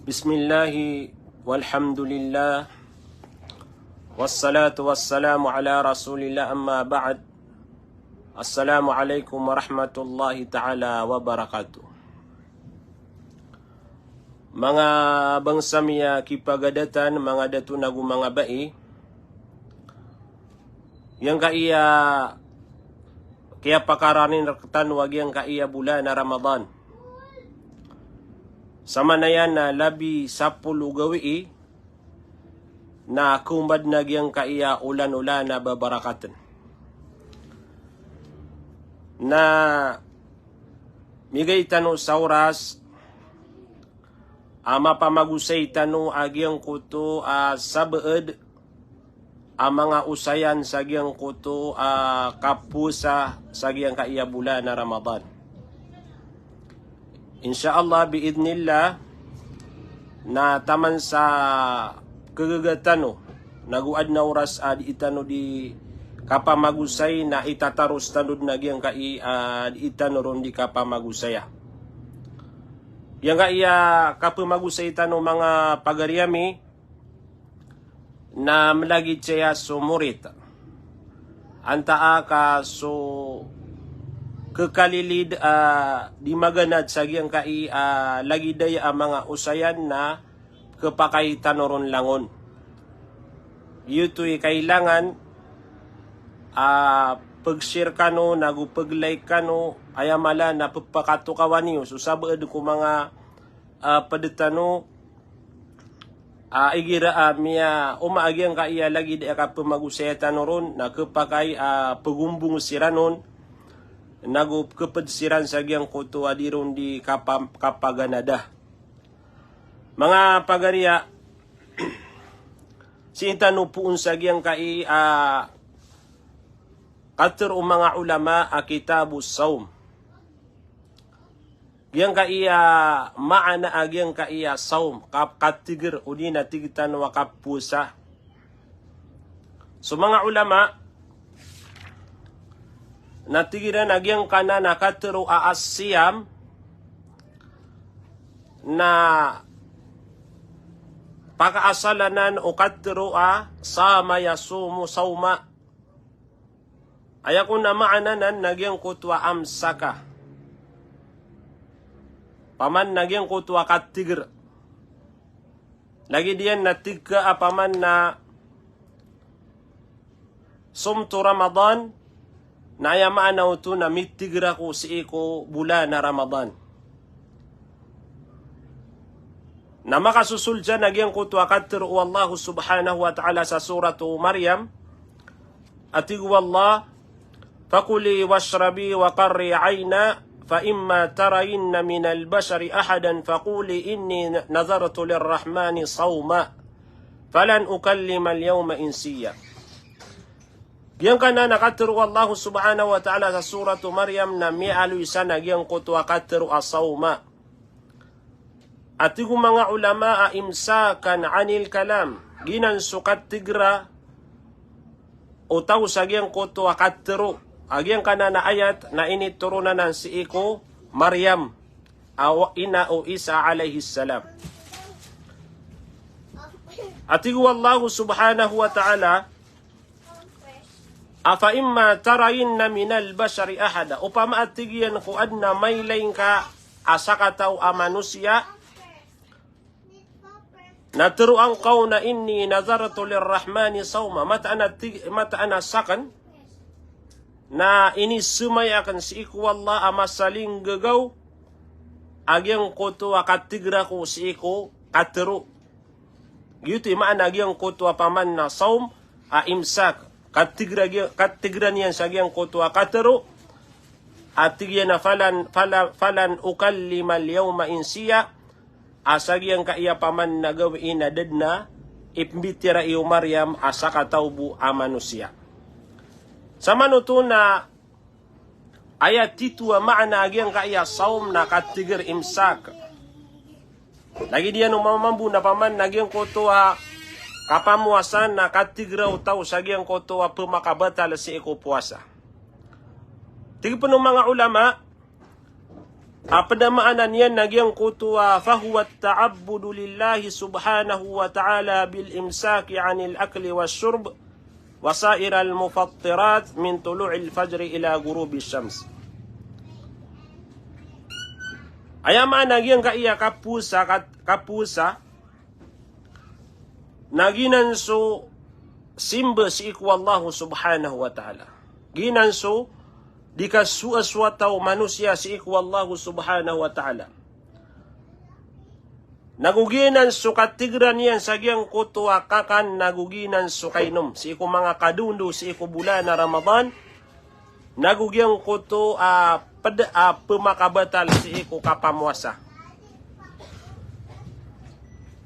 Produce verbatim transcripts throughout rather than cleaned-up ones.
Bismillah, walhamdulillah, wassalatu wassalamu ala rasulillah, amma ba'd. Assalamu alaikum warahmatullahi ta'ala wabarakatuh. Manga bangsa mi a kipagadatan, manga dato nago manga bai, giyangkai a kiyapakarani rektano a giyangkai a bolan a Ramadan. Samanaya na labi sapolo gawii na kombad na giyangkai a olan-olan a babarakaten. Na migay tano sa oras a mapamagosay tano a giyangkoto a sabaad a manga osayan sa giyangkoto a kapowasa sa giyangkai a bolan a Ramadan. Insha Allah, bi'idhnillah, na taman sa kagaga tano, nago aden a oras a dii tano di kapamagosay na itataros tano den a giyangkai a dii tano ron di kapamagosaya. Giyangkai a kapamagosay tano manga pagari ami, na melagid saya so morit. Antaa ka so kekalilid a di maganad sa giyangkai a lagid aya a manga osayan na kepakay tano ron langon. Giyoto i kailangan a peg-share kano, nago peg-like kano, aya mala na pepakatokawan iyo so sabaad ko manga a, ped tano, a, igira a miyaoma a giyangkai a lagid a kapemagosaya tano ron, na kepakay a pegombong siran on, nago keped siran sa giyangkoto a di ron di kapa-, kapaganada. Manga pagari a, sii tano poon sa giyangkai a, katero o manga ulama a kitabus sawm. Giyangkai a maana a giyangkai a sawm, ka-, katiger, odi na tig tano a kapowasa. So manga ulama, na tig iran a giyangkanan a katero a as-siyam, na pakaasal anan o katero a sama yasumu sawma. Aya kon a maana anan na giyangkoto a amsaka. Paman na giyangkoto a katiger. Lagid iyan na tig ka a paman na sumtu Ramadan, na aya maana oto na mitiger ako sii ko bolan a Ramadan. Na makasosoled sa na giyangkoto a katero o Allah subhanahu wa ta'ala sa Suratu Maryam, a tig o Allah, "Fakuli washrabi wa qarri ayna, fa imma tarayinna minal bashari ahadan fakuli inni nazartu lirrahmani sawma, falan ukallimal yawma insiya." Giyangkanan a katero o Allah subhanahu wa ta'ala sa Suratu Maryam na miyaaloy san a giyangkoto a katero a sawma. A tig o manga ulama a imsakan anil kalam, giyanan so katigera o taw sa giyangkoto a katero. A giyangkanan a ayat na initoronan sii ko Maryam, a ina o Isa alayhis salam. A tig o Allah subhanahu wa ta'ala, "Afa imma tarayinna minal bashari ahada." Opama a tig iyan ko aden a mailay ngka a sakataw a manosiya, na teroa ngka on a inni nazartu lirrahmani sawma. Mataan a tig, mataan a saken na inisemaya aken sii ko Allah a masalinggagaw a giyangkoto a katigera ko sii ko katero. Giyoto i maana a giyangkoto a paman na sawm a imsak. Katigera giya-, katigera niyan sa giyangkoto a katero. A tig iyan a falan, fala-, falan ukallimal yawma insiya. A sa giyangkai a paman na gawii na da den a ipembitiyarai o Maryam a sakataw bo a manosiya. Samanoto na aya tito a maana a giyangkai a sawm na katiger, imsak. Lagid iyan o mamambo na paman na giyangkoto a kapamowasa na katigera o taw sa giyangkoto a pemakabatal sii ko powasa. Tig pen o manga ulama, A pd a maana niyan na giyangkoto a fahuwa ta'abbudu lillahi subhanahu wa ta'ala bil imsaki anil akli wash shurb wa sa'iral mufattirat min tulu'il fajri ila ghurubish shams. Aya maana giyangkaya kapowasa, kat-, kapowasa, na giyanan so simba sii ko Allah subhanahu wa ta'ala. Giyanan so di kasoasoat o manosiya sii ko Allah subhanahu wa ta'ala. Nago giyanan so katigran iyan sa giyangkoto a kakan, nago giyanan so kainom sii ko manga kadondo sii ko bolan a Ramadan, nago giyangkoto a pd a pmakabatal sii ko kapamowasa.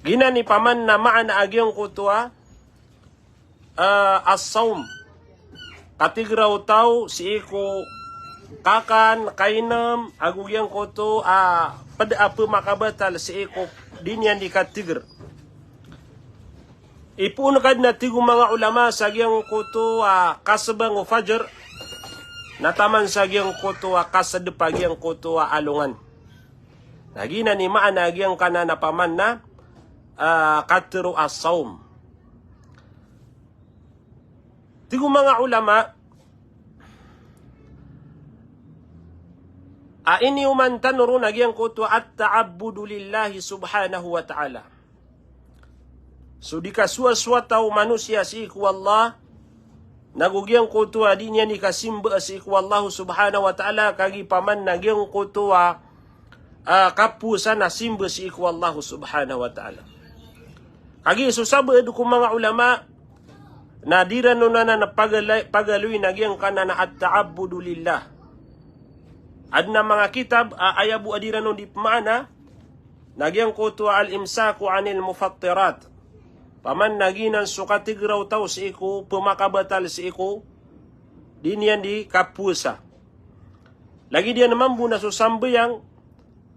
Giyanan i paman na maana a giyangkoto a, ah, as-sawm. Katigra o taw sii ko kakan, kainom, ago giyangkoto a pd a pmakabatal sii ko di niyan di katigr. Ipoon ka dn a tig o manga ulama sa giyangkoto a kasbang o fajr, na taman sa giyangkoto a kasdp a giyangkoto a alongan. Na giyanan i maana a giyangkanan a paman na, ah, katharo a sawm. Tig o manga ulama, a iniyoman tano ron a giyangkoto a at-ta'abbudu lillahi subhanahu wa ta'ala. So di kasoasoat o manosiya sii ko Allah, nago giyangkoto a di niyan di kasimba sii ko Allah subhanahu wa ta'ala, kagiya paman na giyangkoto a, ah, kapowasa na simba sii ko Allah subhanahu wa ta'ala. Kagiya so sabaad ko manga ulama, na di ran on anan pagala-, pagaloy na giyangkanan a at-ta'abbudu lillah. Adn a manga kitab, ah, aya bo a di ran on di pmaana, na giyangkoto a al-imsaku anil mufattirat. Paman na giyanan so katigra o taw sii ko pmakabatal sii ko di niyan di kapowasa. Lagid iyan mambo na so sambayang,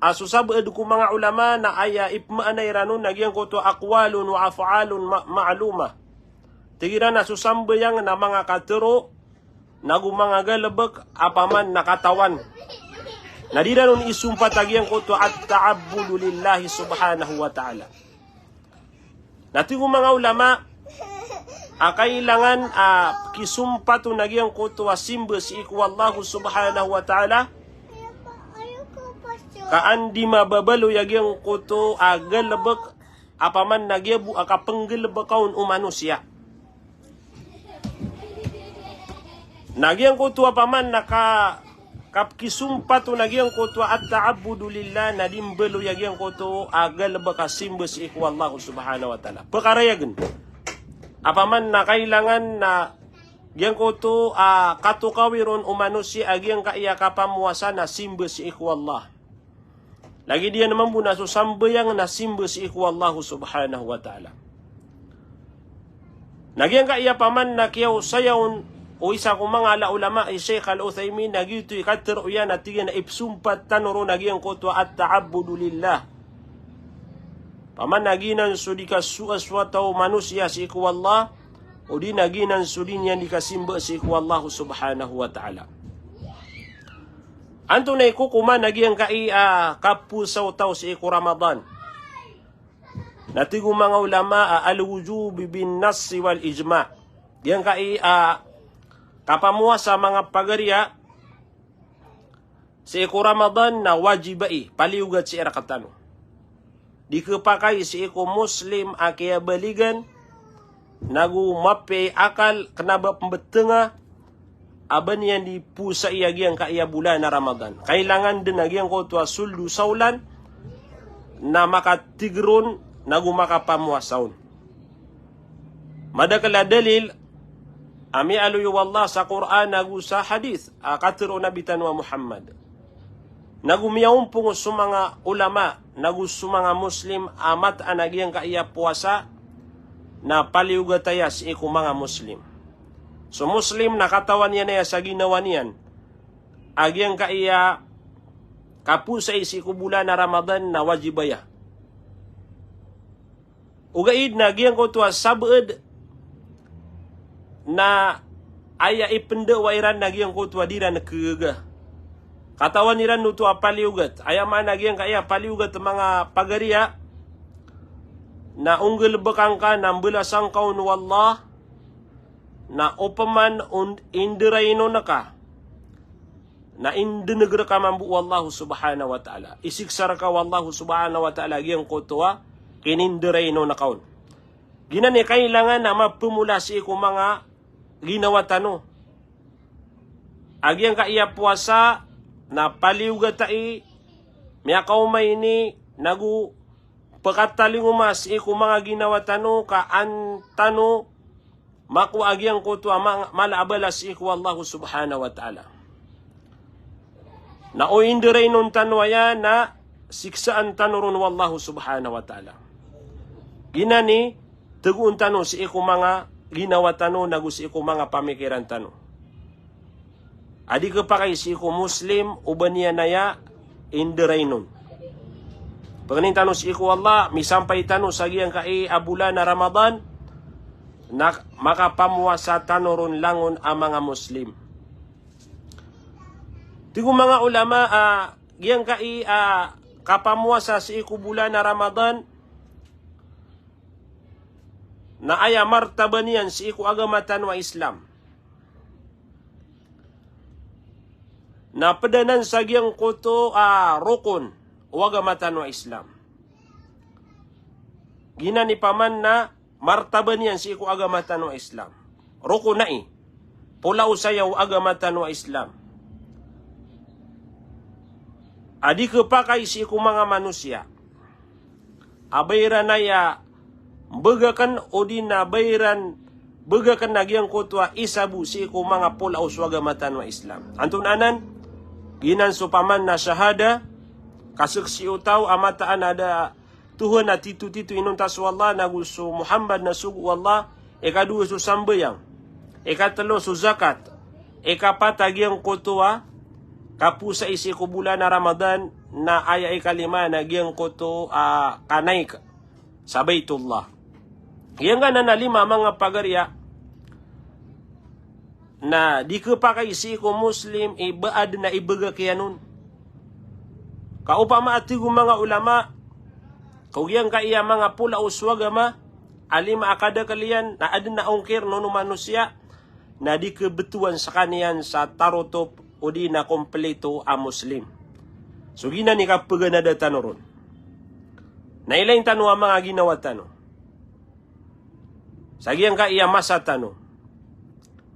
a so sabaad ko manga ulama na aya ipmaana iran on na giyangkoto a aqwalun wa af'alun ma-, ma'luma. Tig iran a so sambayang na manga katharo, nago manga galbk a paman na katawan. Na di ran on isompat a giyangkoto a at-ta'abbudu lillahi subhanahu wa ta'ala. Na tig o manga ulama, a kailangan a kisompat on a giyangkoto a simba sii ko Allah subhanahu wa ta'ala, ka an di mababaloy a giyangkoto a galbk a paman na giya bo a kapnggalbka on o manosiya. Na giyangkoto a paman na ka-, kapkisompat on a giyangkoto a at-ta'abbudu lillah na di mbaloy a giyangkoto a galbk a simba sii ko Allah subhanahu wa ta'ala. Pkarayagn a paman na kailangan na giyangkoto a katokawi ron o manosiya a giyangkaya kapamowasa na simba sii ko Allah. Lagid iyan mambo na so sambayang na simba sii ko Allah subhanahu wa ta'ala. Na giyangkaya paman na kiyaosaya on o isa ko manga ala ulama i Sheikh Al-Uthaymin, na giyoto i katharo iyan a tig iyan a ipsompat tano ron a giyangkoto a at-ta'abbudu lillah. Paman na giyanan so di kasoasoat o manosiya sii ko Allah, odi na giyanan so di niyan di kasimba sii ko Allah subhanahu wa ta'ala. Antonaa i kokoman a giyangkai a kapowasa o taw sii ko Ramadan? Na tig o manga ulama a al-wujub bin nass wal ijma. Giyangkai a kapamowasa manga pagariya sii ko Ramadan na wajib ai, paliyogat sii rktano. Di khapakay sii ko Muslim a kiyabaligan, nago mapiya i akal, kna ba pmbtnga, a ba niyan di powasai a giyangkaya bolan a Ramadan. Kailangan dn a giyangkoto a sold o saolan na makatigr on, nago makapamowasa on. Madakl a dalil a miyaaloy o Allah sa Qur'an ago sa hadith a katharo o Nabi tano a Muhammad. Nago miyaompong so manga ulama, nago so manga Muslim a mataan a giyangkaya powasa na paliyogat aya sii ko manga Muslim. So Muslim na katawan iyan aya sa ginawa niyan a giyangkaya kapowasai sii ko bolan a Ramadan na wajib aya. Ogaid na giyangkoto a sabaad na aya ipndawa iran na giyangkoto a di ran khagaga. Katawan iran oto a paliyogat. Aya maana giyangkai a paliyogat, manga pagariya, na onggalbkan ka, na mbalasan ka on o Allah, na opama na inderainon ka, na indeneg rka mambo o Allah subhanahu wa ta'ala. Isiksa rka o Allah subhanahu wa ta'ala giyangkoto a kininderainon ka on. Giyanan i kailangan a mapemola sii ko manga ginawa tano. A giyangkai a powasa na paliyogat ai, miyakaoma ini, nago pekatalingoma sii ko manga ginawa tano ka an tano makowa a giyangkoto a ma-, mala a balas sii ko Allah subhanahu wa ta'ala. Na o inderainon tano aya na siksaan tano ron o Allah subhanahu wa ta'ala. Giyanan i tegoon tano sii ko manga ginawa tano nago sii ko manga pamikiran tano. A di kepakay sii ko Muslim o ba niyan aya inderainon. Pangnin tano sii ko Allah, misampay tano sa giyangkai a bolan a Ramadan, na makapamowasa tano ron langon a manga Muslim. Tig o manga ulama a giyangkai a kapamowasa sii ko bolan a Ramadan, na aya martaba niyan sii ko agama tano a Islam. Na ped anan sa giyangkoto a rokon o agama tano a Islam. Giyanan i paman na martaba niyan sii ko agama tano a Islam. Rokon ai, polaos aya o agama tano a Islam. A di kepakay sii ko manga manosiya a ba iran aya begaken odi na ba iran begaken a giyangkoto a isa bo sii ko manga polaos o agama tano a Islam. Antonaa anan? Giyanan so paman na shahada, kasaksi o taw a mataan a da Tuhan a titotito inonta so Allah, nago so Muhammad na sogo o Allah, ikadowa so sambayang, ikatelo so zakat, ikapat a giyangkoto a kapowasai sii ko bolan a Ramadan, na aya ikalima na giyangkoto a kanaik sa Baitullah. Giyangkanan a lima, manga pagariya, na di kepakay sii ko Muslim i ba aden a ibegak iyan on. Ka opama a tig o manga ulama, ko giyangkai a manga polaos o agama a lima a kadakel iyan na aden a ongkir o manosiya, na di kebetowan sekaniyan sa tarotop odi na kompleto a Muslim. So giyanan i kapeganada tano ron. Na ilayin tano a manga ginawa tano sa giyangkai a masa tano.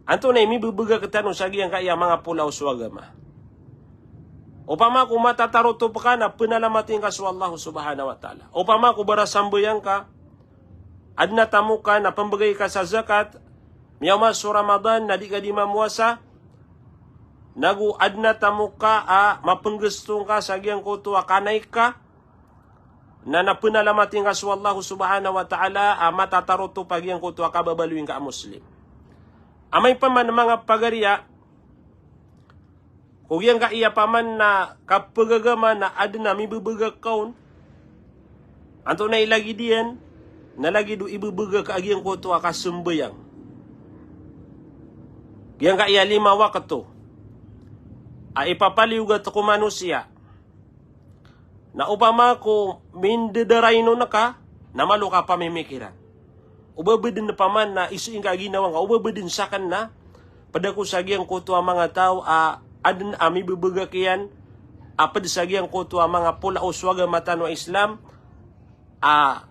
Antonaa i mibebegak tano sa giyangkai a manga polaos o agama? Opama ko matatarotop ka na penalamatin ka so Allah subhanahu wa ta'ala. Opama ko barasambayang ka, aden a tamok ka na pembegay ka sa zakat, miyaoma so Ramadan na di ka di mamowasa, nago aden a tamok ka a mapenggesto ngka sa giyangkoto a kanaik ka, na, na penalamatin ka so Allah subhanahu wa ta'ala a matatarotop a giyangkoto a kababaloy ngka a Muslim. Amay paman, manga pagariya, ko giyangkai a paman na kapegagama na aden a mibebegak ka on, antonaa i lagid iyan? Na lagid o ibebegak a giyangkoto a kasambayang. Giyangkai a lima wakto a ipapaliyogat ko manosiya. Na opama ko mindedaraino naka, na malo ka pamimikiran. O ba beden paman na iso ingka a ginawa ngka, o ba beden saken na ped ako sa giyangkoto a manga taw a aden a mibebegak iyan a ped sa giyangkoto a manga polaos o agama tano a Islam, a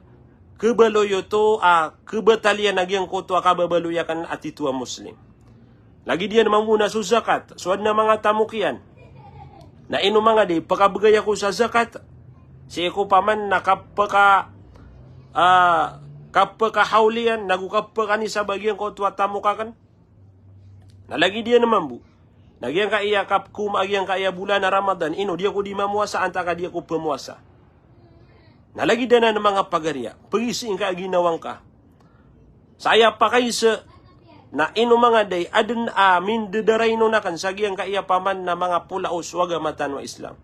kebaloy oto a kebataliyan a giyangkoto a kababaloy aken a tito a Muslim. Lagid iyan mambo na so zakat, so aden a manga tamok iyan. Na ino manga di pekabegay ako sa zakat sii ko paman na kapeka, ah, kapekahaol iyan, nago kapekanisab a giyangkoto a tamok aken? Na lagid iyan mambo na giyangkai a kapekoma a giyangkai a bolan a Ramadan, ino, di ako di mamowasa antaa ka di ako pemowasa. Na lagid anan, manga pagariya, pegisi ingka a ginawa ngka. Sa aya pakaiza na ino manga di aden a mindedaraino naken sa giyangkai a paman na manga polaos o agama tano a Islam.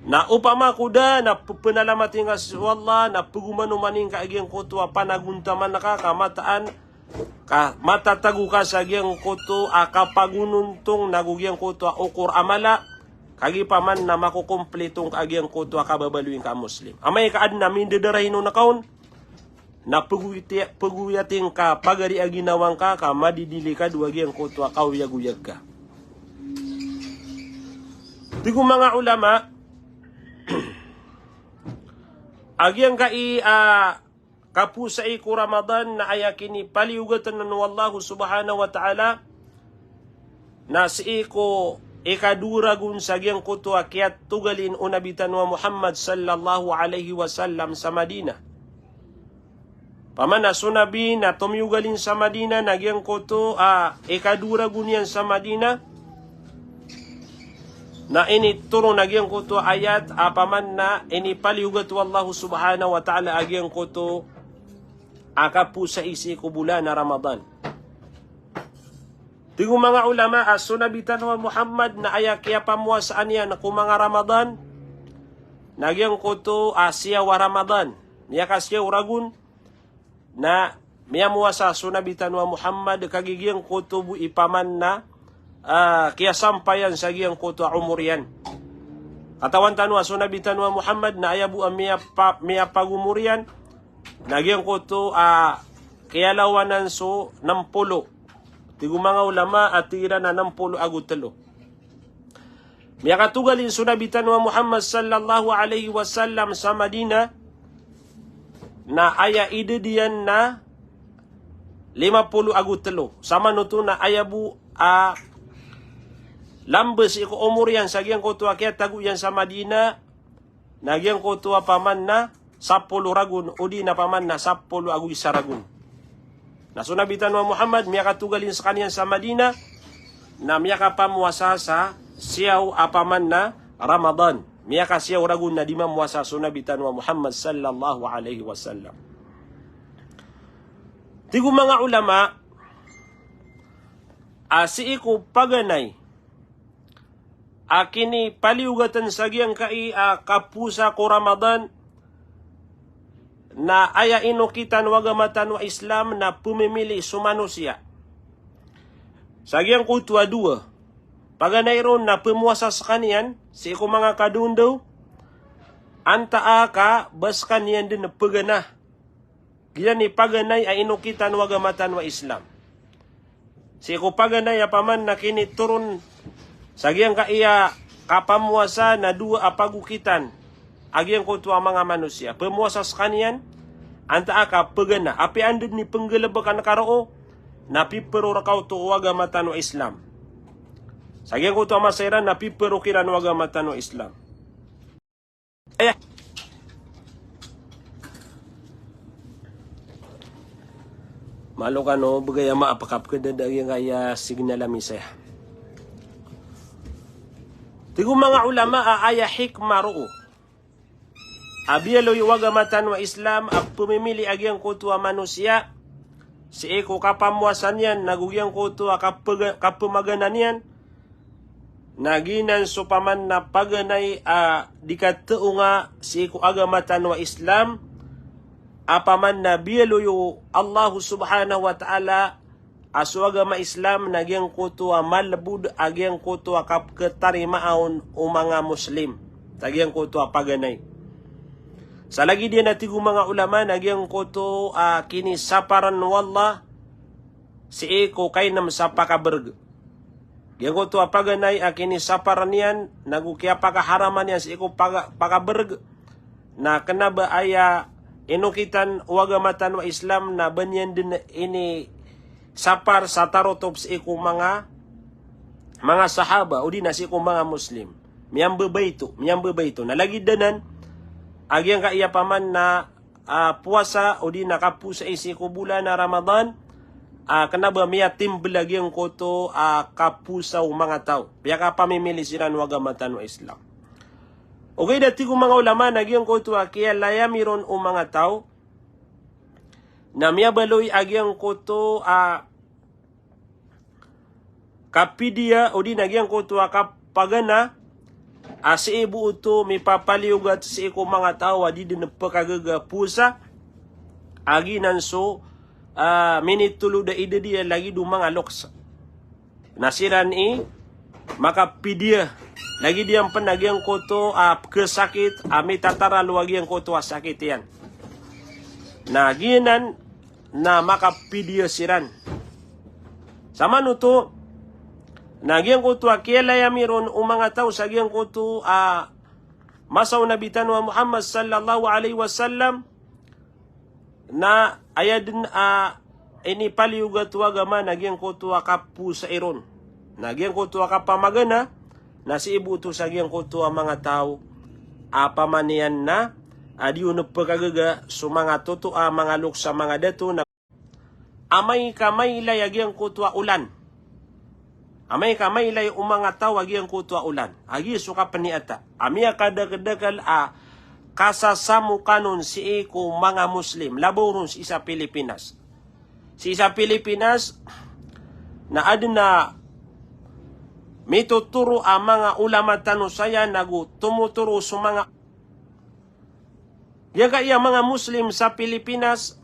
Na opama ko da na pe-, penalamatin ka so Allah, na pegomanoman ingka a giyangkoto a panagontaman ka, ka mataan ka matatago ka sa giyangkoto a kapagonontong nago giyangkoto a okor a mala, kagiya paman na makokomplito ngka a giyangkoto a kababaloy ngka a Muslim. Amay ka adn a mindadaray on a kaon, na pegoyati-, pegoyati ngka pagari a ginawa ngka ka madidilikado a giyangkoto a kaoyagoyag ka. Tig o manga ulama, a giyangkai a kapowasai ko Ramadan na aya kinipaliyogaten o Allah subhanahu wa ta'ala na sii ko ikadowa ragon sa giyangkoto a kiyatogalin o Nabi tano a Muhammad sallallahu alaihi wasallam sa Madina. Paman na so Nabi na tomiyogalin sa Madina na giyangkoto a ikadowa ragon iyan sa Madina, na initoron a giyangkoto a ayat a paman na inipaliyogat o Allah subhanahu wa ta'ala a giyangkoto a kapowasai sii ko bolan a Ramadan. Tig o manga ulama a so Nabi tano a Muhammad na aya kiyapamowasaan iyan ko manga Ramadan na giyangkoto a siyaw a Ramadan. Miyakasiyaw ragon na miyamowasa so Nabi tano a Muhammad kagiya giyangkoto bo i paman na, ah, kiyasampayan sa giyangkoto a omor iyan. Katawan tano a so Nabi tano a Muhammad na aya bo a miyapa-, miyapagomor iyan na giyangkoto a kiyalawanan so nem polo. Tig o manga ulama a tig iran a nem polo ago telo. Miyakatogalin so Nabi tano a Muhammad sallallahu alaihi wasallam sa Madina na aya idad iyan na lima polo ago telo. Samanoto na aya bo a lamba sii ko omor iyan sa giyangkoto a kiyatago iyan sa Madina na giyangkoto a paman na sapolo ragon, odi na paman na sapolo ago isa ragon. Na so Nabi tano a Muhammad, miyakatogalin sekaniyan sa Madina, na miyakapamowasa sa siyaw a paman na Ramadan. Miyakasiyaw ragon na di mamowasa so Nabi tano a Muhammad sallallahu alaihi wasallam. Tig o manga ulama, a sii ko paganay a kinipaliyogaten sa giyangkai a kapowasa ko Ramadan, na aya inokitan o agama tano a Islam na pemimili so manosiya sa giyangkoto a dowa. Paganay ron na pemowasa sekaniyan sii ko manga kadaondaw, antaa ka ba sekaniyan den pegana. Giyanan i paganay a inokitan o agama tano a Islam. Sii ko paganay a paman na kinitoron sa giyangkai a kapamowasa na dowa a pagokitan a giyangkoto a manga manosiya. Pemowasa sekaniyan, antaa ka pegana. Apiya anda den i penggelebekan ka roo, na pipero reka oto o agama tano a Islam. Sa giyangkoto a masa iran na pipero kiran o agama tano a Islam. Aya. Malo kano, begay a maap a kapkadada giyangkaya signal ami saya. Tig o manga ulama a aya hikmah roo a biyaloy o agama tano a Islam a pemimili a giyangkoto a manosiya sii ko kapamowasa niyan nago giyangkoto a kapega-, kapemagana niyan, na giyanan so paman na paganay a di kateonga sii ko agama tano a Islam, a paman na biyaloy o Allah subhanahu wa ta'ala a so agama Islam na giyangkoto a malebod a giyangkoto a kapketarimaa on o manga Muslim sa giyangkoto a paganay. Sa lagid iyan a tig o manga ulama na giyangkoto a kinisaparen o Allah sii ko kainem sa pakabereg. Giyangkoto a paganay a kinisaparen iyan nago kiyapakaharaman iyan sii ko paga-, pakabereg, na kena ba aya inokitan o agama tano a Islam na ba niyan den inisapar sa tarotop sii ko manga, manga sahaba, odi na sii ko manga Muslim. Miyambebayto, miyambebayto. Na lagid anan a giyangkaya paman na a powasa odi na kapowasai sii ko bolan a Ramadan, a kena ba miyatimbel a giyangkoto a kapowasa o manga taw. Piyakapamimili siran o agama tano a Islam. Ogaid a tig o manga ulama na giyangkoto a kiyalayami ron o manga taw na miyabaloy a giyangkoto a kapidiya odi na giyangkoto a kapagana a sii bo oto mipapaliyogat sii ko manga taw a di den pekagaga powasa, a giyanan so ah, minitolod a idad iyan lagid o manga loks. Na siran i makapidya lagid iyan pn a giyangkoto a pkhasakit a mitataralo a giyangkoto a sakit iyan. Na giyanan na makapidya siran. Samanoto na giyangkoto a kiyalaya mi ron o manga taw sa giyangkoto a masa o Nabi tano a Muhammad sallallahu alaihi wasallam, na aya dn a inipaliyogat o agama na giyangkoto a kapowasa iron. Na giyangkoto a kapamagana na sii bo oto sa giyangkoto a manga taw a pamaniyan na a di on pkhagaga so manga toto a manga loks a manga dato na amay ka mailay a giyangkoto a olan. Amay ka mailay o manga taw a giyangkoto a olan. A giya so kapniyata a miyakadakdakl a kasasamokan on sii ko manga Muslim, labaw ron sii sa Pilipinas. Sii sa Pilipinas na adn a mitotoro a manga ulama tano saya nago tomotoro so manga Giyangkaya manga Muslim sa Pilipinas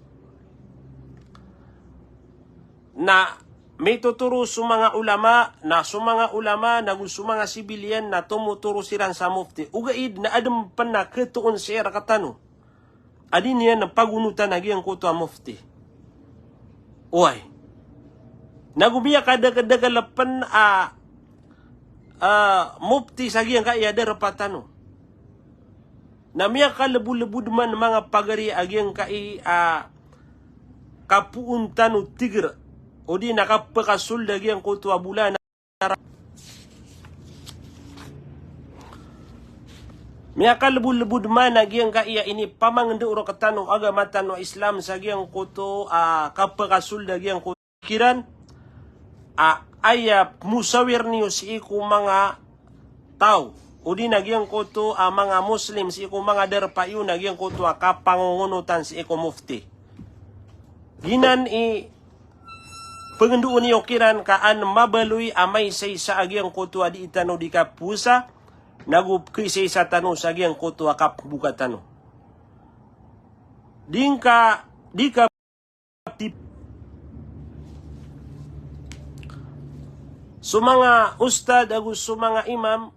na mitotoro so manga ulama, na so manga ulama nago so manga sibiliyan na tomotoro siran sa mufti. Ogaid na adn pn a khatoon sii rktano a di niyan pagonotan a giyangkoto a mufti. Oway. Nago miyakadakdakl pn a, a mufti sa giyangkaya darpa tano. Na miyakalebolebod man manga pagari a giyangkai a kapoon tano tigr, odi na kapakasold a giyangkoto a bolan a miyakalebolebod man a giyangkai a inipamangndao rktano agama tano a Islam sa giyangkoto a kapakasold a giyangkoto kiran a aya mosawir niyo sii ko manga taw, odi na giyangkoto a manga Muslim sii ko manga darpa iyo na giyangkoto a kapangongonotan sii ko mufti. Giyanan i pngndoon iyo kiran ka an mabaloy a maisaisa a giyangkoto a dii tano di kapowasa, nago pkhisaisa tano sa giyangkoto a kapmboka tano. Di ngka, di ka So manga ustad ago so manga imam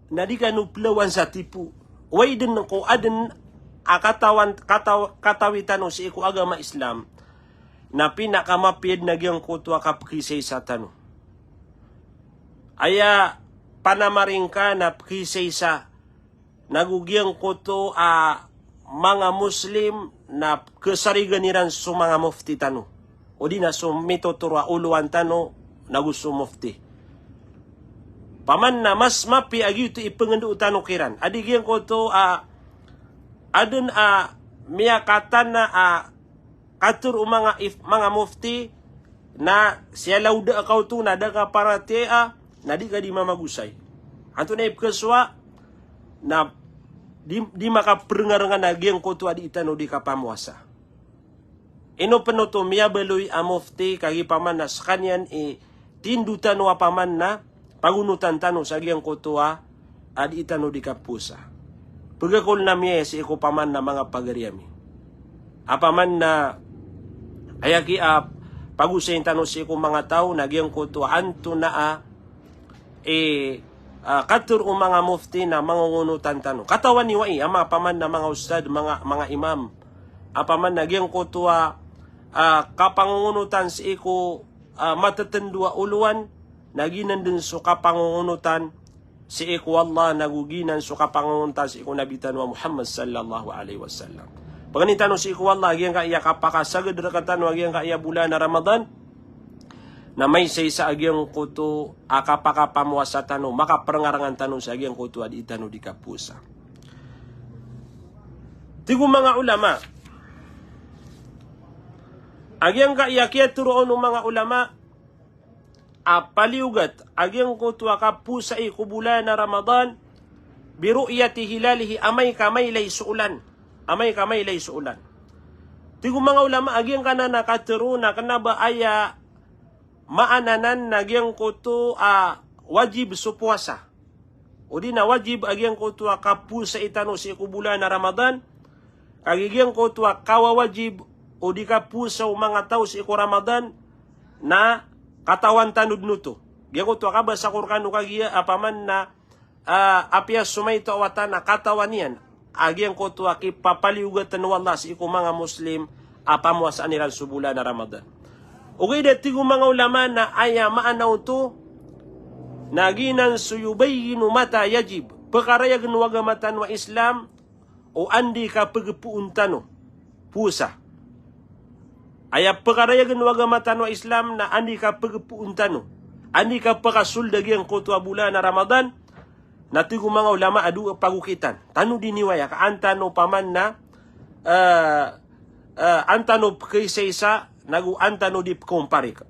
na di kano plawan sa tipo. Oway dn ko adn a katawan, kataw-, katawi tano sii ko agama Islam na pinakamapiya dn a giyangkoto a kapkhisaisa tano. Aya panamaring ka na pkhisaisa nago giyangkoto a manga Muslim na khasarigan iran so manga mufti tano, odi na so mitotoro a olowan tano nago so mufti. Paman na mas mapiya a giyoto i pngendao tano kiran. Adi giyangkoto a adn a miyakatana a katharo o manga if-, manga mufti na siyalawda ka oto na da ka paratiyaya, na di ka di mamagosay. Antonaa i pkhasowa na di, di makaprngarengan a giyangkoto a dii tano di kapamowasa. Ino pn oto miyabaloy a mufti kagiya paman na skaniyan i tindo tano a paman na pagonotan tano sa giyangkoto a dii tano di kapowasa. Pagakol na miyaya sii ko paman na manga pagari ami. A paman na aya ki a pagosayin tano sii ko manga taw na giyangkoto a antonaa i, a, katharo o manga mufti na mangongonotan tano. Katawan iyo ai, a ma paman na manga ustad, manga, manga imam. A paman na giyangkoto a, a, kapangongonotan sii ko, a, matatndo a olowan, na giyanan dn so kapangongonotan sii ko Allah, nago giyanan so kapangongonotan sii ko Nabi tano a Muhammad sallallahu alaihi wasallam. Pangnin tano sii ko Allah a giyangkaya kapakasagad rktano a giyangkaya bolan a Ramadan na maisaisa a giyangkoto a kapakapamowasa tano, makaprngarengan tano sa giyangkoto a dii tano di kapowasa. Tig o manga ulama a giyangkaya kiyatoroon o manga ulama a paliyogat a giyangkoto a kapowasai ko bolan a Ramadan, bi ru'yati hilalihi, amay ka mailay so olan. Amay ka mailay so olan. Tig o manga ulama a giyangkanan a katharo na kna ba aya maana nan na giyangkoto a wajib so powasa. Odi na wajib a giyangkoto a kapowasai tano sii ko bolan a Ramadan, kagiya giyangkoto a kawawajib o di kapowasa o manga taw sii ko Ramadan, na katawan tano dn oto. Giyangkoto a kabasa ko rkano kagiya a paman na, ah, apiya so maito a wata na katawan iyan a giyangkoto a kipapaliyogatn o Allah sii ko manga Muslim a pamowasaan iran so bolan a Ramadan. Ogaid a tig o manga ulama na aya maana oto na giyanan so yubayyinu mata yajib. Pkarayagn o agama tano a Islam o anda i kapgpoon tano powasa. Aya pkarayagn o agama tano a Islam na anda i kapgpoon tano, anda i kapakasold a giyangkoto a bolan a Ramadan. Na tig o manga ulama a dowa pagokitan. Tano di niwaya ka an tano paman na, eh, eh, an tano pkaisaisa, nago an tano di pkomparik.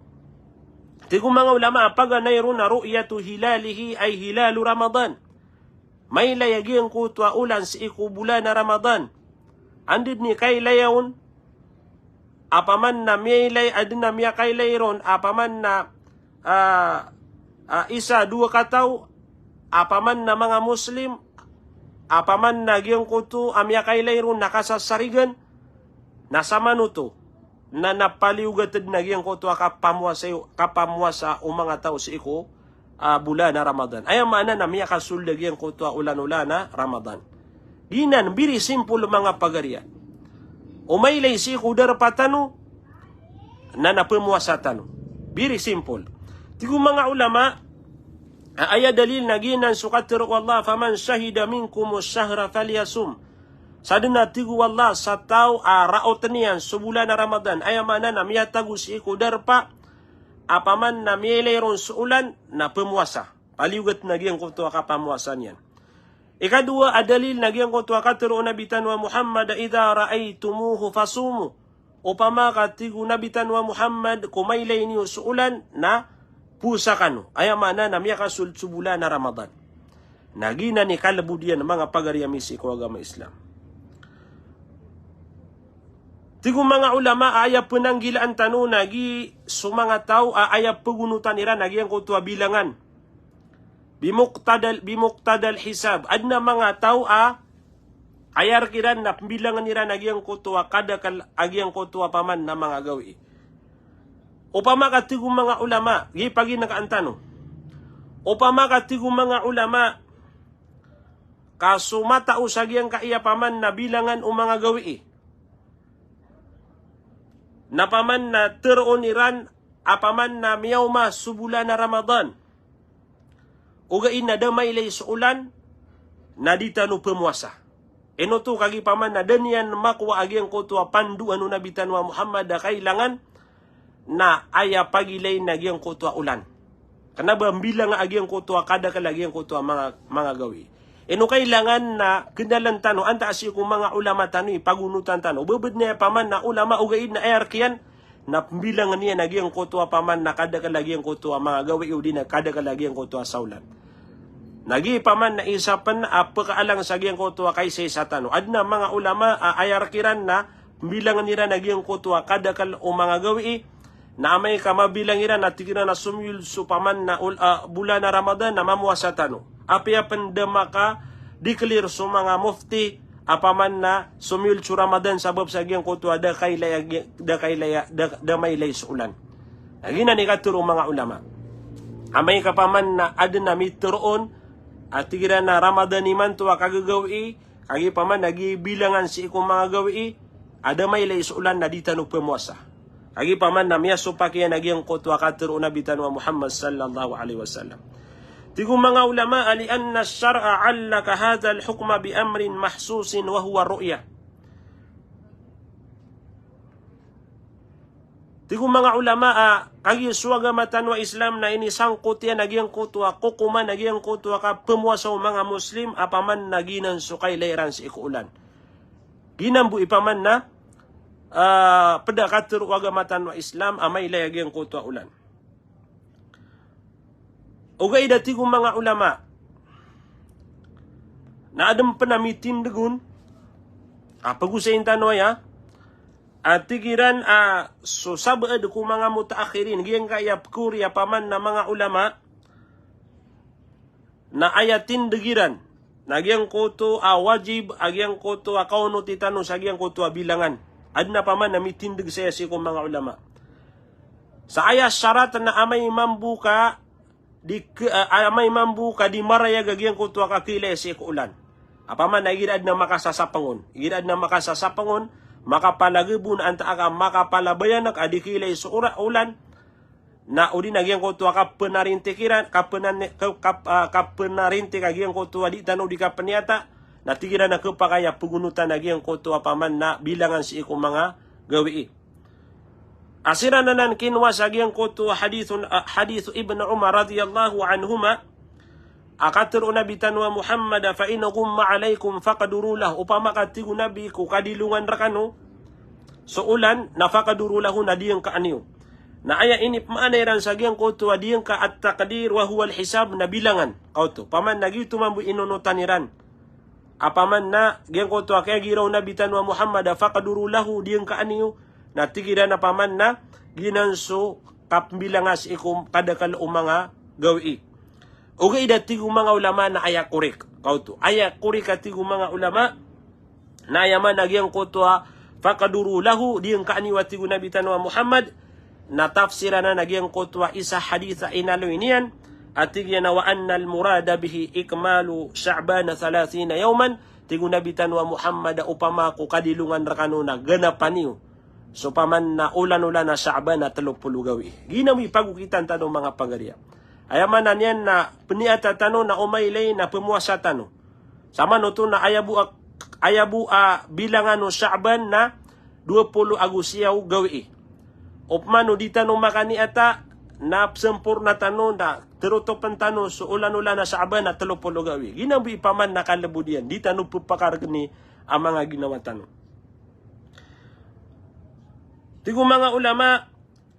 Tig o manga ulama a paganay ron na ru'yatu hilalihi ay hilalu Ramadan. Mailay a giyangkoto a olan sii ko bolan a Ramadan. Anda dn i kailaya on, a paman na miyailay, adn a miyakailay ron a paman na, ah, ah, isa, dowa kataw, a paman na manga Muslim, a paman na giyangkoto a miyakailay ron na kasasarigan, na samanoto na, na paliyogat dn a giyangkoto a kapamowasa, kapamowasa o manga taw sii ko, ah, bolan a Ramadan. Aya maana na miyakasold a giyangkoto a olan-olan a Ramadan. Giyanan, very simple manga pagariya. O mailay sii ko darpa tano, na, na pmowasa tano. Very simple. Tig o manga ulama, a, aya dalil na giyanan so katharo o Allah, "Faman shahida minkumus shahra falyasum." Sadn a tig o Allah, sa taw a raotn iyan so bolan a Ramadan, aya maana na miyatago sii ko darpa, a paman na miyailay ron so olan, na pmowasa. Paliyogat na giyangkoto a kapamowasa niyan. Ikadowa a dalil na giyangkoto a katharo o Nabi tano a Muhammad, "Idha ra'aytumuhu fasumu." Opama ka tig o Nabi tano a Muhammad, ko mailay niyo so olan, na powasa kano. Aya maana na miyakasold so bolan a Ramadan. Na giyanan i kalbod iyan manga pagari ami sii ko agama Islam. Tig o manga ulama a aya pnanggilaan tano na giya so manga taw a aya pgonotan iran a giyangkoto a bilangan. Bimuqtadal, bimuqtadal hisab. Adn a manga taw a aya rk iran na pmbilangn iran a giyangkoto a kadakl a giyangkoto a paman na manga gawii. Opama ka tig o manga ulama, giya i paginkaan tano. Opama ka tig o manga ulama, ka so matao sa giyangkaya paman na bilangan o manga gawii, na paman na tharoon iran a paman na miyaoma so bolan a Ramadan, ogaid na da mailay so olan, na di tano pmowasa. Ino oto? Kagiya paman na da niyan makowa a giyangkoto a pandoan o Nabi tano a Muhammad a kailangan na aya pagilayn a giyangkoto a olan. Kna ba mbilanga a giyangkoto a kadakl a giyangkoto a manga, manga gawii. Ino kailangan na kndaln tano, antaa sii ko manga ulama tano i pagonotan tano. Ba bd na aya paman na ulama ogaid na aya rk iyan na pmbilangn iyan a giyangkoto a paman na kadakl a giyangkoto a manga gawii odi na kadakl a giyangkoto a saolan. Na giya paman na isa pn a pkaalang sa giyangkoto a kaisaisa tano. Adn a manga ulama a aya rk iran na pmbilangn iran a giyangkoto a kadakl o manga gawii, na amay ka mabilang iran na tig iran a somiyold so paman na ol-, ah, bolan a Ramadan na mamowasa tano. Apiya pn da maka-declare so manga mufti a paman na somiyold so Ramadan sabap sa giyangkoto a da kailay a gi-, da kailay a, da, da mailay so olan. Na giyanan i katharo o manga ulama. Amay ka paman na adn a mitharoon a tig iran a Ramadan imanto a kagagawii, kagiya paman na giya i bilangan sii ko manga gawii a da mailay so olan, na di tano pmowasa. Kagiya paman na miyasopak iyan a giyangkoto a katharo o Nabi tano a Muhammad sallallahu alaihi wasallam. Tig o manga ulama, "Li'anna ash-shar'a 'allaka hadha al-hukma bi amrin mahsusin wa huwa ar-ru'yah." Tig o manga ulama a kagiya so agama tano a Islam na inisangkot iyan a giyangkoto a kokoman a giyangkoto a kapmowasa o manga Muslim a paman na giyanan so kailay iran sii ko olan. Giyanan bo i paman na, ah, pd a katharo o agama tano a Islam a mailay a giyangkoto a olan. Ogaid a tig o manga ulama na adn pn a mitindg on a pagosayn tano aya, a tig iran a so sabaad ko manga mutaakhirin, giyangkaya pkori a paman na manga ulama, na aya tindg iran na giyangkoto a wajib a giyangkoto a kaonoti tano sa giyangkoto a bilangan. Adn a paman na mitindg saya sii ko manga ulama. Sa aya sarat na amay mambo ka di k-, ah, amay mambo ka di marayag a giyangkoto a kakiilay sii ko olan. Apaman na igira adn a makasasapng on. Igira adn a makasasapng on, makapalagb on antaa ka makapalabayanak a di kiilay so ora-, olan. Na odi na giyangkoto a kapnarintik iran, kapnan-, ka-, kap-, ah, kapnarintik a giyangkoto a di tano di kapniyata, na tig iran a khapakay a pagonotan a giyangkoto a paman na bilangan sii ko manga gawii. A siran anan kinowa sa giyangkoto a hadith, ah, hadith Ibn Umar radiyallahu anhuma, a katharo o Nabi tano a Muhammad a, "Fa in ghumma alaykum faqduru lahu." Opama ka tig o Nabi ko kadilongan rkano so olan, na faqduru lahu, na diyangkaan iyo. Na aya inipmaana iran sa giyangkoto a diyangka, at-taqdir wa huwa al-hisab, na bilangan. Kaoto, paman na giyoto mambo i inonotan iran. Apaman na giyangkoto a kiyagiraw o Nabi tano a Muhammad a, "Faqduru lahu," diyangkaan iyo, na tig iran a paman na giyanan so kapmbilanga sii ko kadakl o manga gawii. Ogaid a tig o manga ulama na aya korik. Kaoto, aya korik a tig o manga ulama na aya maana a giyangkoto a, "Faqduru lahu," diyangkaan iyo a tig o Nabi tano a Muhammad, na tafsir anan a giyangkoto a isa hadith a inaloy niyan, a tig iyan a, "Wa anna al-murada bihi ikmalu Sha'bana thalathina yawman," tig o Nabi tano a Muhammad a opama ko kadilongan rkano na ganapan iyo so paman na olan-olan a Sha'ban a tlo polo gawii. Giyanan i pagokitan tano manga pagariya. Aya maana niyan na pniyata tano na o mailay na pmowasa tano. Samanoto na aya bo a, aya bo a bilangan o Sha'ban na dowa polo ago siyaw gawii. Opama o di tano makaniyata na psamporna tano na throtopn tano so olan-olan a Sha'ban a tlo polo gawii. Giyanan bo i paman na kalbod iyan, di tano ppakargni a manga ginawa tano. Tig o manga ulama,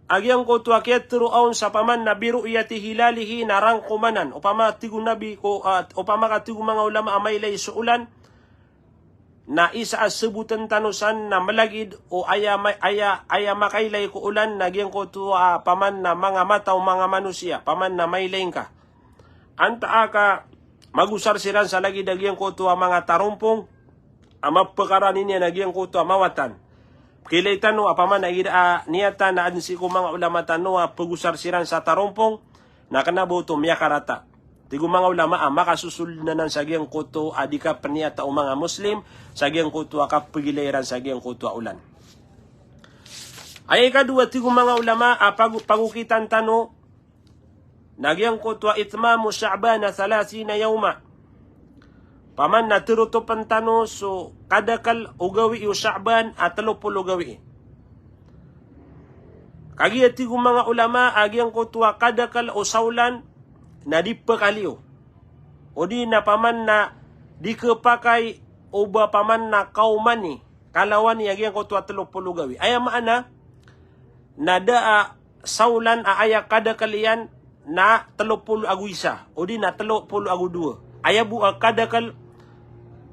a giyangkoto a kiyatharo on sa paman na bi ru'yati hilalihi na rangkom anan. Opama tig o Nabi ko, ah, opama ka tig o manga ulama a mailay so olan, na isa a sabotn tano san na mlagid o aya ma-, aya, aya makailay ko olan na giyangkoto a paman na manga mata o manga manosiya, paman na mailay ngka. Antaa ka magosar siran sa lagid a giyangkoto a manga tarompong, a mapkarani niyan a giyangkoto a mawatan. Pkhailay tano a paman a igira a niyata na adn sii ko manga ulama tano a pagosar siran sa tarompong, na kna ba oto miyakarata. Tig o manga ulama a makasosold anan sa giyangkoto a di kapniyata o manga Muslim, sa giyangkoto a kapagilay iran sa giyangkoto a olan. Aya ikadowa tig o manga ulama a pag-, pagokitan tano, na giyangkoto a itmamu Sha'bana thalathina yawma. Paman na throtopn tano so kadakl o gawii o Sha'ban a tlo polo gawii. Kagiya tig o manga ulama a giyangkoto a kadakl o sawlan na di pkaliyo. Odi na paman na di khapakay o ba paman na kaomani, kalawani a giyangkoto a tlo polo gawii. Aya maana na da a sawlan a aya kadakl iyan na tlo polo ago isa, odi na tlo polo ago dowa. Aya bo a kadakl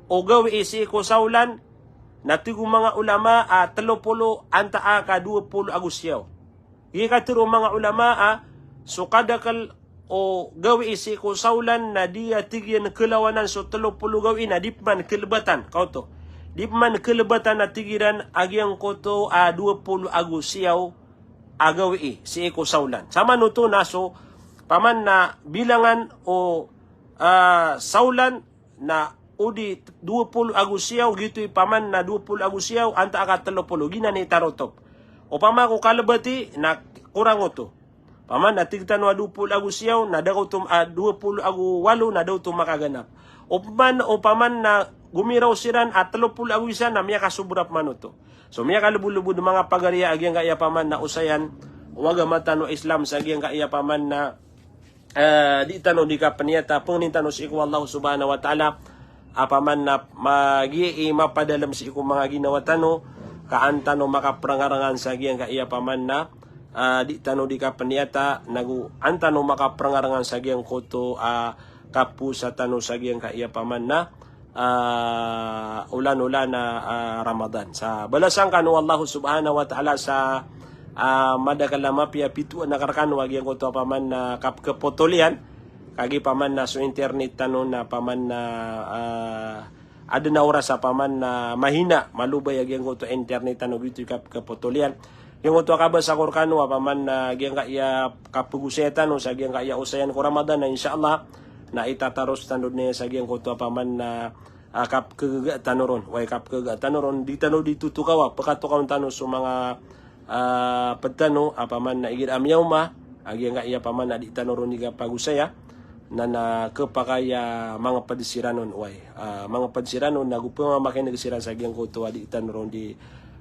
o gawii sii ko sawlan, na tig o manga ulama a tlo polo antaa ka dowa polo ago siyaw. Giya katharo o manga ulama a so kadakl o gawii sii ko sawlan na di a tig iyan khlawanan so tlo polo gawii na di pman khlbatan. Kaoto. Di pman khlbatan a tig iran a giyangkoto a dowa polo ago siyaw a gawii sii ko sawlan. Samanoto na so paman na bilangan o, ah, sawlan na odi dowa polo ago siyaw, giyoto i paman na dowa polo ago siyaw, antaa ka tlo polo, giyanan i tarotop. Opama ko kalbati na korang oto. Paman na tig tano a dowa polo ago siyaw, na da oto, ah, dowa polo ago walo, na da oto makaganap. Opama, opama na gomiraw siran a tlo polo ago isa, na miyakasobra pman oto. So miyakalebolebod manga pagariya a giyangkaya paman na osayan o agama tano a Islam sa giyangkaya paman na, eh, di tano di kapniyata, pangnin tano sii ko Allah subhanahu wa ta'ala a paman na ma-, giya i mapadalm sii ko manga ginawa tano, ka an tano makaprangarangan sa giyangkaya paman na, ah, di tano di kapniyata, nago an tano makaprangarangan sa giyangkoto a kapowasa tano sa giyangkaya paman na, ah, olan-olan a, ah, Ramadan. Sa balasan kano o Allah subhanahu wa ta'ala sa, ah, madakl a mapiya a pitowan akn rkano a giyangkoto a paman na kap-, kapotol iyan, kagiya paman na so internet tano na paman na, ah, Aden a oras a paman na mahina, malobay a giyangkoto a internet tano, giyoto i kap-, kapotol iyan. Giyangkoto a kabasa ko rekano a paman na giyangkaya kapegosaya tano sa giyangkaya osayan ko Ramadan na, insha Allah, na itataros tano den sa giyangkoto a paman na, ah, kapkegaga tano ron. Way, kapkegaga tano ron, di tano di totokawa, pekatokawn tano so manga, ah, ped tano a paman na igira a miyaoma a giyangkaya paman na di tano ron di kapagosaya, na, na kepakay a mangeped siran on, way. Ah, mangeped siran on, na go pemamakineg siran sa giyangkoto a di tano ron di,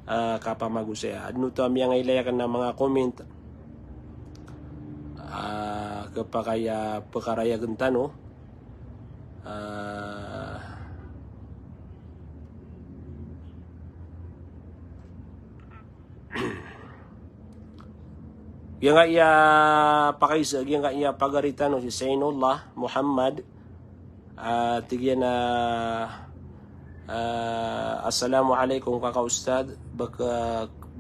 ah, kapamagosaya. Aden oto a miyangailay aken a manga comment. Ah, kepakay a pekarayagen tano. Ah, giyangkaya pakaisa, giyangkaya pagari tano si Zainullah Muhammad. Ah, tig iyan a, ah, "Assalamu alaikum, kaka Ustadh, ba ke,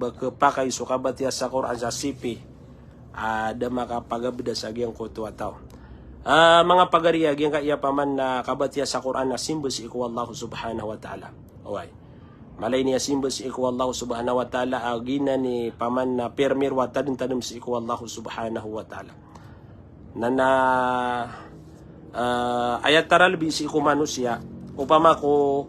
ba kepakay so kabatiya sa Qur'an sa C P a da makapagabeda sa giyangkoto a taw?" Ah, manga pagari a giyangkaya paman na kabatiya sa Qur'an na simba sii ko Allah Subhanahu wa Ta'ala. Oway. Malay niyan simba sii ko Allah Subhanahu wa Ta'ala a giyanan i paman na pirmiro a tademtadem sii ko Allah Subhanahu wa Ta'ala. Na, na, ah, aya taralbi sii ko manosiya, opama ko,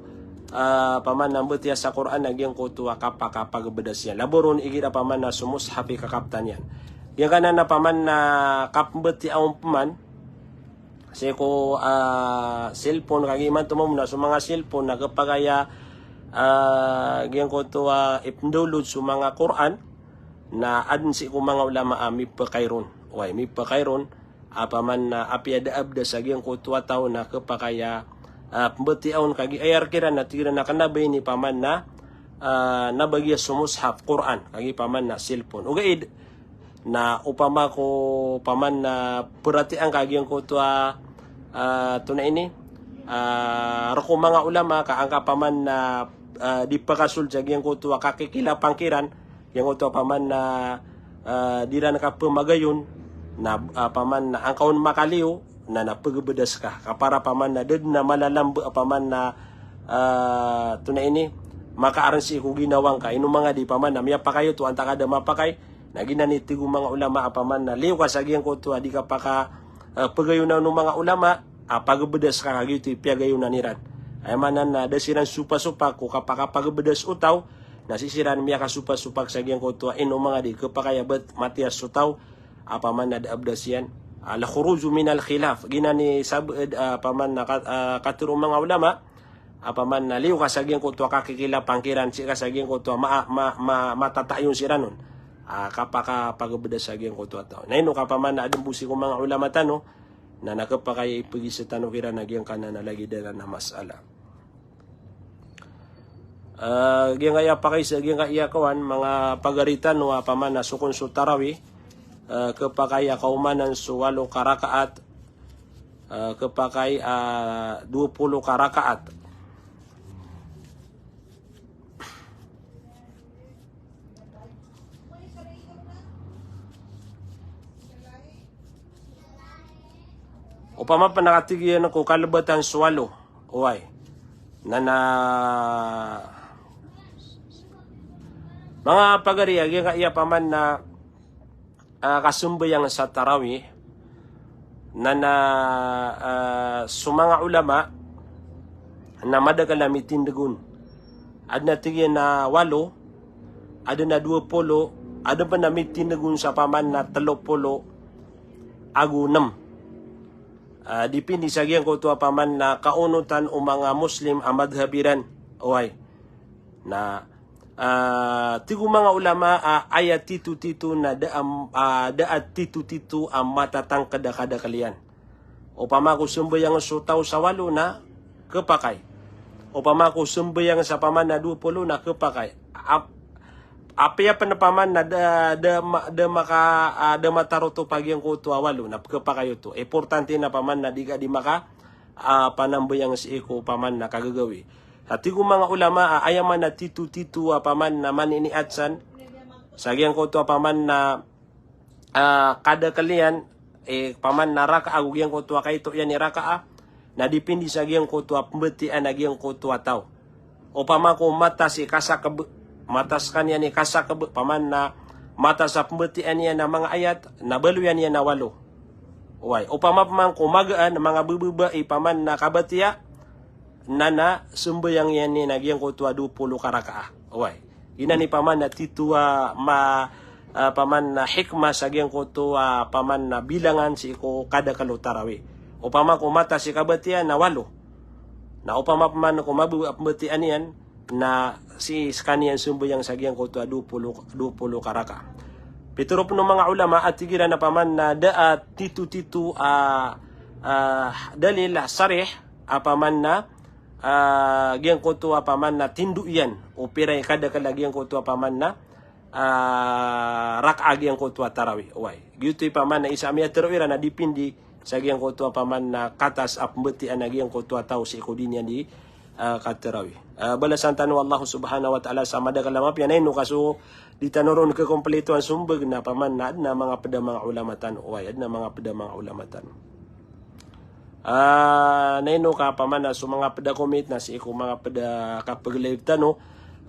ah, paman na mbatiya sa Qur'an na giyangkoto a kapakapagabeda siyan. Labo ron igira paman na so mushaf i kakaptan iyan. Giyangkanan a paman na kapembatiya on peman sii ko, ah, cellphone, kagiya imanto mambo na so manga cellphone na kepakay a, ah, giyangkoto a ipendolod so manga Qur'an, na aden sii ko manga ulama a mipakay ron. Way, mipakay ron a paman na apiya da abeda sa giyangkoto a taw na kepakay a, ah, pembatiya on, kagiya aya rek iran na tig iran a kena ba ini paman na, ah, na bagiya so mushaf, Qur'an, kagiya paman na cellphone. Ogaid na opama ko paman na peratiyayaan ka giyangkoto a, ah, tonaa ini, ah, rek o manga ulama ka angka paman na, ah, di pakasold sa giyangkoto a kakikilapang kiran, giyangkoto a paman na, ah, di ran kapemagayon, na, ah, paman na angka on makaliyo, na, na pegebedas ka. Ka para paman na da den a malalambe a paman na, ah, tonaa ini, makaaren sii ko ginawa ngka. Ino manga di paman na miyapakay oto antaa ka da mapakay, na giyanan i tig o manga ulama a paman na liyo ka sa giyangkoto a di kapaka, ah, pegayonan o manga ulama, a pagebedas ka, kagiya oto i piyagayonan iran. Aya maana na da siran sopasopak ko kapakapagebedas o taw, na sii siran miyakasopasopak sa giyangkoto a ino manga di kepakay a bet matiya so taw a paman na da abedas iyan. Al-khuruju minal khilaf. Giyanan i sab-, eh, a paman na kat-, ah, katero o manga ulama a paman na liyo ka sa giyangkoto a kakikilapang kiran, sii ka sa giyangkoto a ma-, ma-, ma-, matatayon siran on a kapakapagebedas sa giyangkoto a taw. Na ino ka paman na aden bo sii ko manga ulama tano, na, na kepakay a ipegisa tano kiran a giyangkanan a lagid anan a masala. Ah, giyangkaya pakaisa, giyangkaya kawan, manga pagari tano a paman na so kon so tarawih, ah, kepakay a kaomanan so walo ka rakaat, ah, kepakay a dowa polo ka rakaat. Opama pen a katig iyan ko kalebatan so walo. Oway. Na, na manga pagari a giyangkaya paman na, ah, kasambayang sa tarawih, na, na, ah, so manga ulama na madakel a mitindeg on. Aden a tig iyan a walo, aden a dowa polo, aden pen a mitindeg on sa paman na telo polo ago nem. Ah, dipindi sa giyangkoto a paman na kaonotan o manga Muslim a madhab iran. Oway. Na, ah, tig o manga ulama a aya titotito na da a, ah, da a titotito a matatangked a kadakel iyan. Opama ko sambayang so taw sa walo na kepakay. Opama ko sambayang sa paman na dowa polo na kepakay. Ap-, apiya pen paman na da, da ma-, da maka, ah, da matarotop a giyangkoto a walo na kepakay oto. Importante na paman na di ka di maka, ah, panambayang sii ko paman na kagagawii. Sa tig o manga ulama a aya man a titotito a paman na maniniat san sa giyangkoto a paman na, ah, kadakel iyan, eh, paman na rakaat ago giyangkoto a kaito iyan i rakaat, na dipindi sa giyangkoto a pmbatiya a giyangkoto a taw. Opama ko matas i kasakeb, matas skaniyan i kasakeb, opama na matas a pmbatiya niyan a manga ayat, na baloyan iyan a walo. Oway, opama pman ko magaan, manga bebeba i opama na kabatiya, na na sambayang iyan iyan a giyangkoto a dowa polo ka rakaah. Oway. Giyanan i opama na tito a ma, ah, opama na hikmah sa giyangkoto a opama na bilangan sii ko kadakel o tarawih. Opama ko matas i kabatiya na walo. Na opama pman ko mababa a pmbatiya niyan, na sii skaniyan sambayang sa giyangkoto a dowa polo, dowa polo ka rakaah. Pitero pn o manga ulama a tig iran a opama na da a tito-tito a, ah, dalil a sarih a opama na, ah, giyangkoto a opama na tindo iyan o pira i kadakel a giyangkoto a opama na, ah, rakaah giyangkoto a tarawih. Oway. Giyoto i opama na isa a miyatero iran a dipindi sa giyangkoto a opama na katas a pmbatiya a giyangkoto a taw sii ko di niyan di, ah, katarawih. Ah, balasan tano o Allah subhanahu wa ta'ala sa madakel a mapiya. Na ino ka so di tano ron kekompletoan so mbag na opama na aden a manga ped a manga ulama tano. Oway, aden a manga ped a manga ulama tano. Ah, na ino ka opama na so manga ped a comment na sii ko manga ped a kapeg-live tano,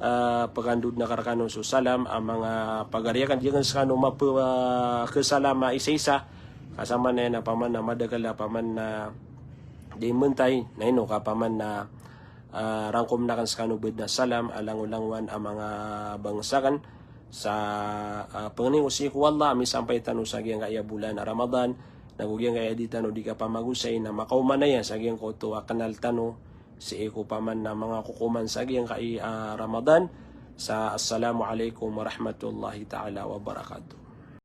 ah, pekandod na ka rekano so salam a manga pagari aken, di aken sekano mape, ah, kesalam a isa-isa. Ka samanaya na opama na madakel a opama na di mentay, na ino ka opama na, ah, rangkomen aken sekano bed na salam a langolangowan a manga bangsa aken. Sa, ah, pangni ko sii ko Allah a misampay tano sa giyangkai a bolan a Ramadan, nago giyangkai a di tano di kapamagosay na makaomanaya sa giyangkoto a kenal tano sii ko opama na manga kokoman sa giyangkai a Ramadan. Sa assalamu alaikum warahmatullahi ta'ala wabarakatuh.